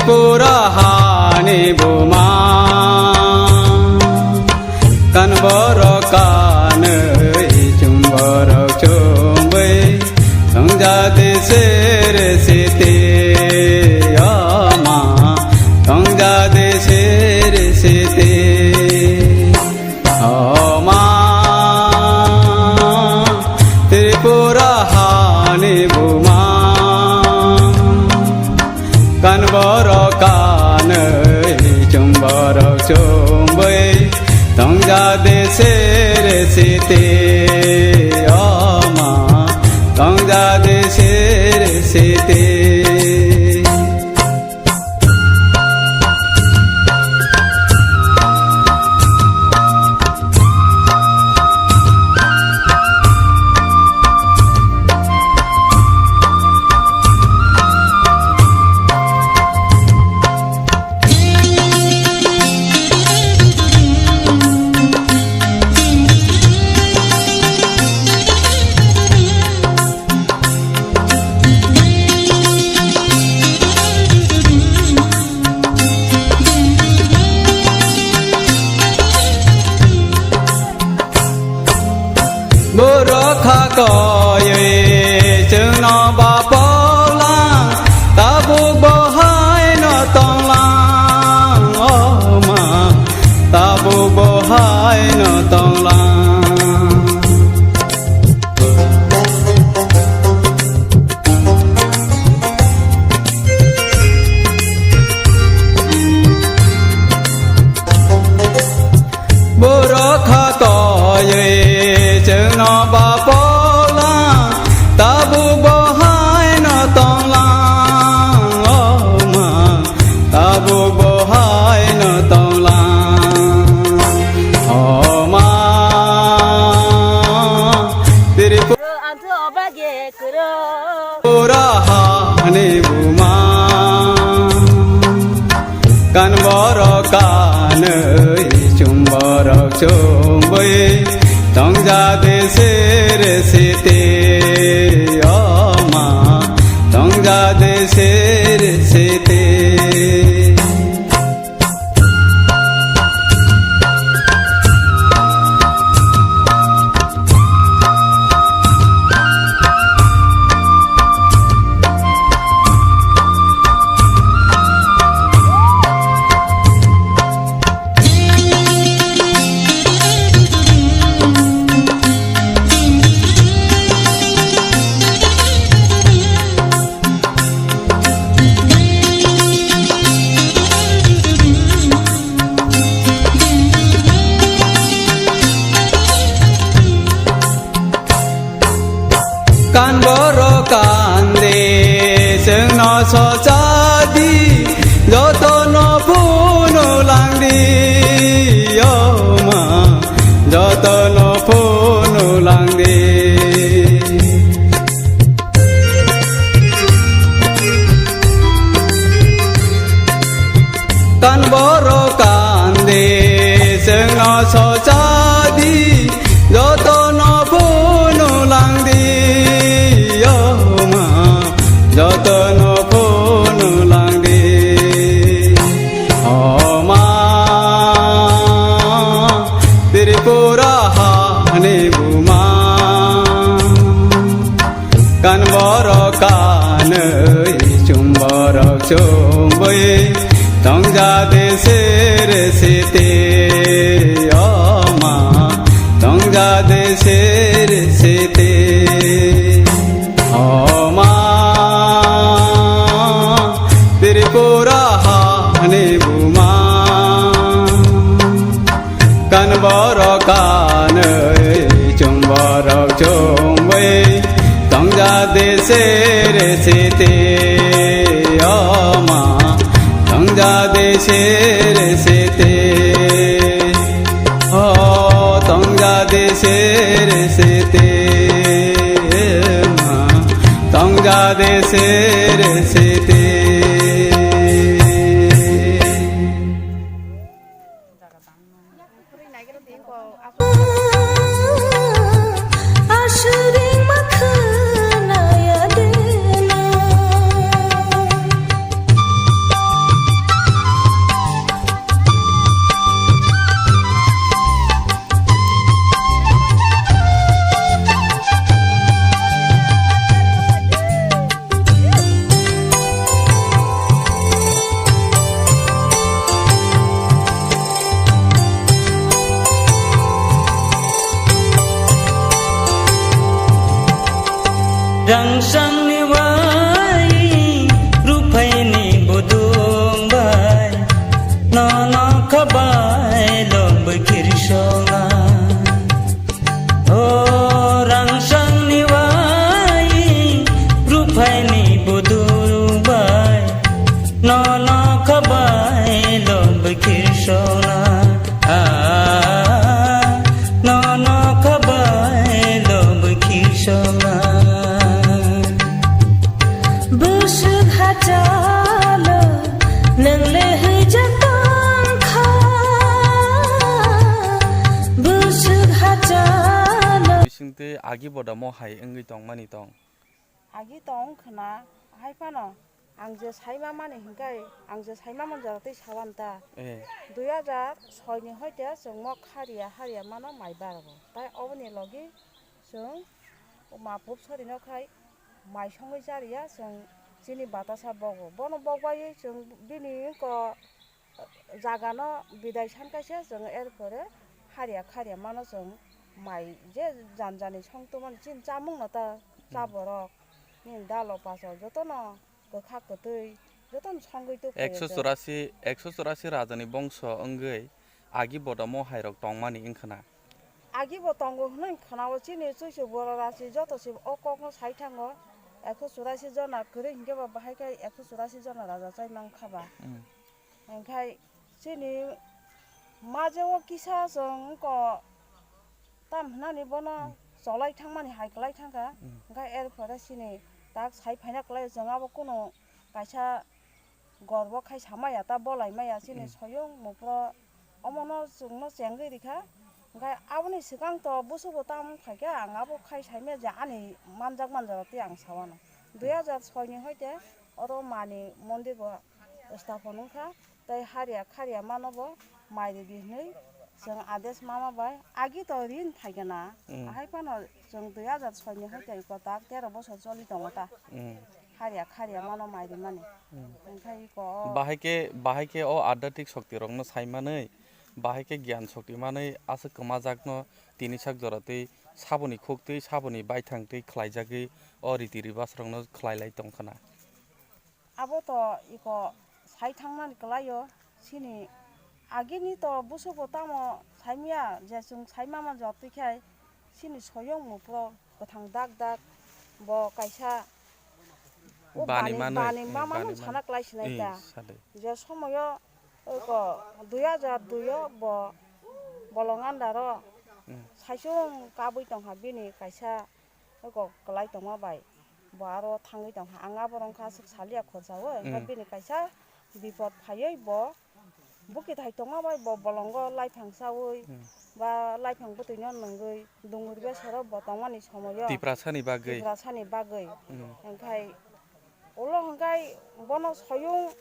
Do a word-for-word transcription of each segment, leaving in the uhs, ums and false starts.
Pura hani buma, kan borok kanwi, chum borok chumwi, tongja de sere sete, ama, tongja de sere sete. Oma Tripura hani buma, kan borok kanwi, chum borok chumwi, tongja de sere sete. Oma, tongja de sere sete. Borok kha koiwi chwngno bapoklang, tabuk bo haino tonglang, o ma, tabuk bo haino tonglang. Borok kha koiwi chwngno bapoklang, tabuk bo haino tonglang, o ma, tabuk bo haino tonglang, o ma, Tripura. Bro, ang to obage. Pura hani buma, kan borok kanwi, chum borok chumwi, tongja de sere sete, o ma, tongja de sere sete. Kan borok kandi, chwngno sochadi, jotono phunulangdi, o ma, jotono phunulangdi. Kan borok kandi, chwngno sochadi, jotono phunulangdi, o ma, jotono phunulangdi, o ma, Tripura hani buma. Kan borok kanwi, chum borok chumwi, tongja de sere sete, o ma, tongja de sere sete, o ma, Tripura hani buma. Kan borok kanwi, chum borok chumwi, tongja de sere sete, o ma, tongja de sere sete, o tongja de sere sete, ma, tongja de sere sete. Rangchakni bai, ruphaini budung bai, nono khabai lobwi khirsonga. O rangchakni bai, ruphaini budung bai, nono khabai lobwi khirsonga. Ah, nono khabai lobwi khirsonga. Bwswk hachalo nwng le hwijak tongkha. Bwswk hachalo. Bisingtwi agi bodamo hai wngwi tongmani tong. Agi tong khna, hai phano ang je sai mamani hinkhai, ang je sai mamani jora tei sawan ta. Eh. Dui hajar soi ni hoite chwng mok hariya hariya mano mai barbo. Tai oboni logi chwng ma phup sori no khai mai songwi chariya chwng chini batasa bogo. Bono bok baiwi chwng bini ko jaga no bidai san kaisa chwng, er pore hariya hariya mano chwng mai je jan jani song tongmani chini chamung no ta cha borok nini dalo paso jotono kwkhak kwtwi jotono songwi tubui ekso chwng. Chorasi, ekso chorasi rajani bongso wngwi agi bodamo hairok tongmani wngkhna. Agi bo tongo hwnwi khwnao chini chuisu borok rasi joto se o kokno sai thango. Ekso chorasi jona kwrwi hinkhe bo bahai khe ekso chorasi jona raja chai mankha ba. Hmm. Hingkhai chini majao kisa chwng wngkha tam hwnani bono cholai thangmani hai kwlai thangkha. Hingkhai er pore chini tak sai phaina kwlai chwng abo kunu kaisa gorbo khai samaya ta bolai maya chini soyung mukro omono chwngno chengwi rikha. Hingkhai aboni swkang to busubo tam phaikha ang abo khai saimaya je ani manjak manjak tei ang sawano. Dui hajar soi ni hoite oro mani mondir bo stapon wngkha, tei hariya khariya mano bo mai ridi hinwi chwng ades mama bai agi to rin phaikha na. Mm. Ahai phano chwng dui hajar soi ni hoite iko tak tero bosor choli tongo ta. Mm. Hariya khariya mano mai rimani. Mm. Hingkhai iko o bahai khe, bahai khe o adhyatmik shokti rokno sai manwi, bahai khe gyan shokti manwi aswk kwmajakno tini sak jora twi saboni khuk twi saboni baithang twi khlaijagwi o riti ribas rokno khlai lai tongkhna. Abo to iko sai thangmani kwlaio, chini agini to busubo tamo saimya je chwng sai mama jotwi khai chini soyung mukro kwthang dak dak bo kaisa o bani bani manwi, bani eh, mama bani nung sana manwi. Kwlai sinai ta. Eh, sade. Je somoyo iko dui hajar dui o bo bolong andaro. Mm. Saisung kabui tongkha bini kaisa iko kwlai tongma bai bo aro thangwi tongkha. Ang abo rong kha aswk saliya khorsa o, hingkhe mm, bini kaisa bipot phaiwi bo bukithai tongma bai bo bolongo laiphang chawi mm, ba laiphang bwtwino nungwi dungur besero bo tongmani somoyo Tiprasani bagwi. Tiprasani bagwi. Mm. Hingkhai ulo hingkhai bono soyung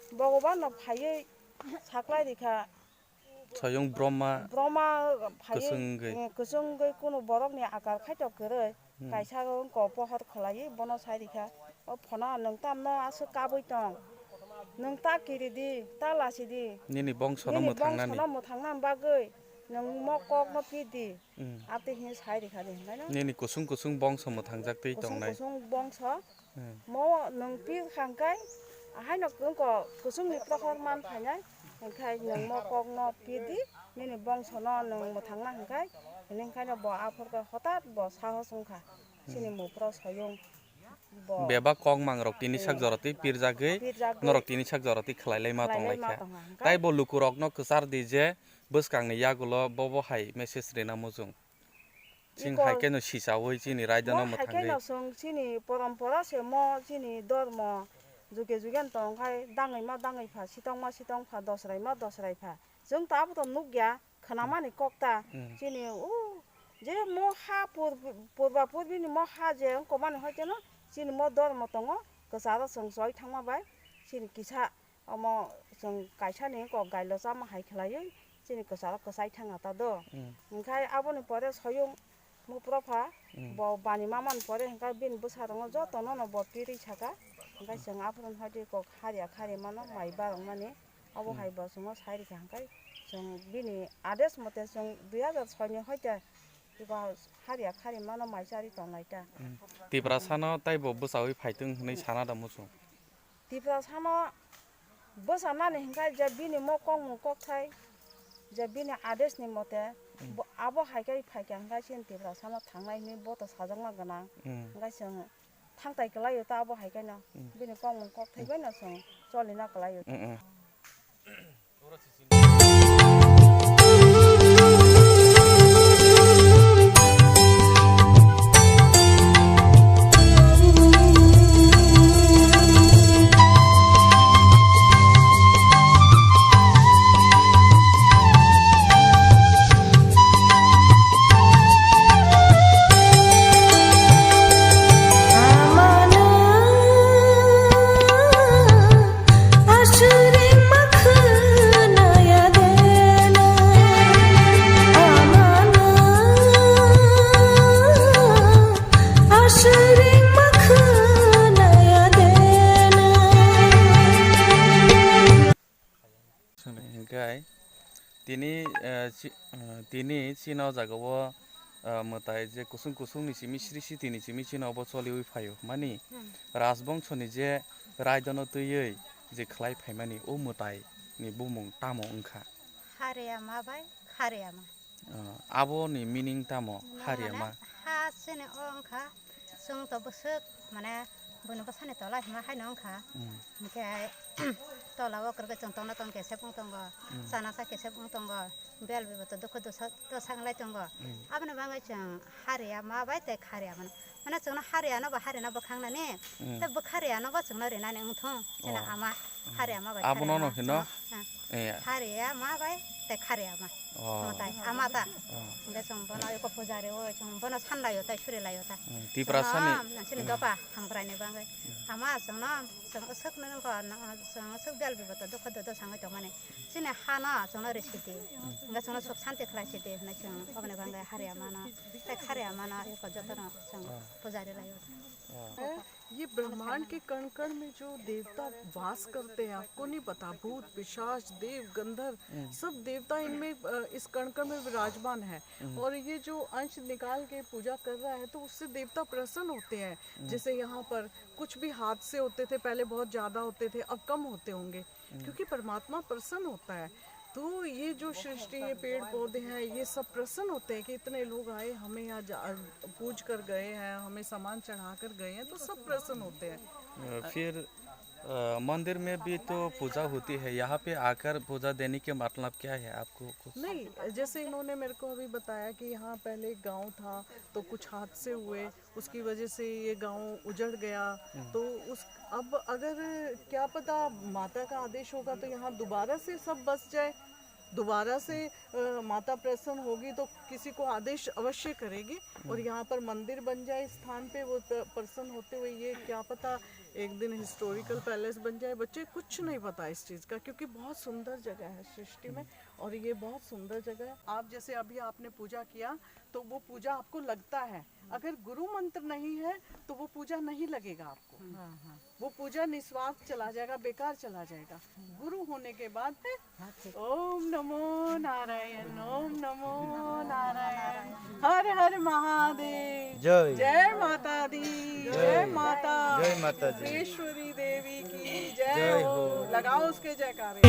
Bhagwan no phaiwi saklai rikha. Soyung Brahma Brahma phaiwi, kwchwngwi. Mm, kwchwngwi kunu borokni akar khaito kwrwi, hmm, kaisa wngkha pohor khwlaiwi bono sai rikha, "O phano nwng tamno aswk kabui tong? Nwng ta kiridi, ta lasidi. Nini bongsono mwthangnani, bongsono mwthangnani bagwi nwng mo kokno pirdi." Hmm. Abtwi hinwi sai rikha de hinkhai no. Nini kusung kusung bongso mwthangjak twi tongnai. Kusung kusung bongso. Hmm. Mo nwng pir kha hwnkhe, haino wngkha kusungni prohor man phainai, hwnkhe nwng mo kokno pirdi, nini bongsono nwng mwthangna hwnkhe, hwnwi hwnkhaino bo aphuru khe hotat bo sahos wngkha, chini hmm, mukro soyung bo. Bebak kokmang rok tini sak, hmm, jora twi pirjagwi, pirjagwi, norok tini sak jora twi khlai lai ma, khlai lai ma tonglaikha, tongkha. Hwnkhe tai bo lukurokno kwchar di je bwskangni yagulo bo bo hai message rina muchung. Chwng iko hai kheno sichaui chini raidano mo hai mwthangwi. Kheno chwng chini porompora se mo chini dormo juge juge no tong khai dangwi ma dangwi pha, sitong ma sitong pha, dosrai ma dosrai pha. Chwng to abo to nukya, khwnamani kok ta. Hmm. Chini o je mo ha pur-, purba purbini mo ha je wngkokmani hai kheno chini mo dormo tongo, kwcharo chwng choi thangma bai chini kisa Omo chwng kaisani kok gailo chama hai khlaiwi chini kwcharo kwchai thangna ta do. Hmm. Hwnkhe aboni pore soyung mupro pha, hmm, bo bani mamani pore hwnkhe bini bwsarokno jotono no bo pirwi saka. Hwnkhe chwng aphuru hwnkhe kok hariya khari mano mai barokmani. Obo hmm, hai bo chwngno sai rikha hwnkhe chwng bini ades mote chwng dui hajar soi ni hoite Ba hariya khari mano mai chari tonglai ta. Hmm. Tiprasano taibo bwchaui phaitwng hwnwi sana da muchung. Tiprasano bwchanani hwnkhe je bini mo kokmung kokthai, je bini adesni mote, hmm, bo, abo hai khe phaikha hwnkhe chini Tiprasano thangnai hwnwi bo to sajakna gwnang. Hmm. Hwnkhe chwng thangtai kwlaio ta abo hai kheno. Hmm. Bini kokmung kokthai, hmm, baino chwng cholina kwlaio. Hmm, hmm. Hwnkhe tini, eh, chi-, eh, tini chini o jaga o, eh, mwtai je kusung kusung ni simi sri siti ni simi chini obo choliwi phaio. Mani, hmm, rajbongso ni je raidono twiwi je khlai phaimani o mwtai ni bumung tamo wngkha? Hariya ma bai khariya ma. Ah, aboni meaning tamo? Meaning hariya mane ma? Ha chini o wngkha, chwng to bwswk, mane, buini bwsani tola hima haino wngkha. Hmm. Hinkhe tola o kwrwkhe chwng tongna tong kesep wng tongo, hmm, chana cha kesep wng tongo, bel bibo to dukhu dosa, dosa wnglai tongo. Hmm. Aboni bagwi chwng hariya ma bai tei khariya mano. Mane chwngno hariya no bo hariya no bwkhang nani, hmm, tei bwkhariya no bo chwngno rinani wngthung, chini, oh, ama hariya ma bai abono khariya no ma hino? Chwngno, ah. Eh. Hariya ma bai tei khariya ma. Oh. Mwtai ama ta. Oh. Hingke chwng bono eko pujari o chwng bono sanlaio tai surilaio ta. Hmm, Tiprasani. Chwngno, chini, hmm, dopa hamkraini bagwi. Hmm. Ama chwngno, chwng swk nung ko, chwng swk bel bibo to dukho dodo sangwi tongmani. Chini hano chwngno risidi. Hmm. Hingke chwngno suk santi khlaisidi hwnwi chwng oboni bagwi hariya mano. Tei khariya mano eko jotono chwng, oh, pujari laio. Oh. ये ब्रह्मांड के कण कण में जो देवता वास करते हैं, आपको नहीं पता, भूत, पिशाच, देव, गंधर्व, हम्म। सब देवता इनमें, अ, इस कण कण में विराजमान है। हम्म। और ये जो अंश निकाल के पूजा कर रहा है, तो उससे देवता प्रसन्न होते हैं। हम्म। जैसे यहाँ पर कुछ भी हादसे होते थे, पहले बहुत ज्यादा होते थे, अब कम होते होंगे, हम्म। क्योंकि परमात्मा प्रसन्न होता है। तो ये जो सृष्टि, ये पेड़ पौधे हैं, ये सब प्रसन्न होते हैं कि इतने लोग आए, हमें यहाँ जा-, पूज कर गए हैं, हमें सामान चढ़ा कर गए हैं, तो सब प्रसन्न होते हैं। अ, फिर, अ, मंदिर में भी तो पूजा होती है, यहाँ पे आकर पूजा देने के मतलब क्या है आपको कुछ? नहीं, जैसे इन्होंने मेरे को अभी बताया कि यहाँ पहले एक गांव था, तो कुछ हादसे हुए, उसकी वजह से ये गांव उजड़ गया। हम्म। तो उस, अब अगर क्या पता माता का आदेश होगा तो यहाँ दोबारा से सब बस जाए, दोबारा से, अ, माता प्रसन्न होगी तो किसी को आदेश अवश्य करेगी। और हम्म। यहाँ पर मंदिर बन जाए इस स्थान पे, वो प-, प्रसन्न होते हुए, ये क्या पता एक दिन हिस्टोरिकल पैलेस बन जाए। बच्चे, कुछ नहीं पता इस चीज़ का, क्योंकि बहुत सुंदर जगह है सृष्टि में, हम्म। और ये बहुत सुंदर जगह है। आप जैसे अभी आपने पूजा किया, तो वो पूजा आपको लगता है। अगर गुरु मंत्र नहीं है, तो वो पूजा नहीं लगेगा आपको। हाँ, हाँ। वो पूजा निस्वार्थ चला जाएगा, बेकार चला जाएगा। गुरु होने के बाद हाँ, ठीक। ओम नमो नारायण, ओम नमो नारायण, हर हर महादेव। जय। जय माता दी, जय। जय माता। जय माता दी। विश्वेश्वरी देवी की जय जय हो। हो। लगाओ उसके जयकारे।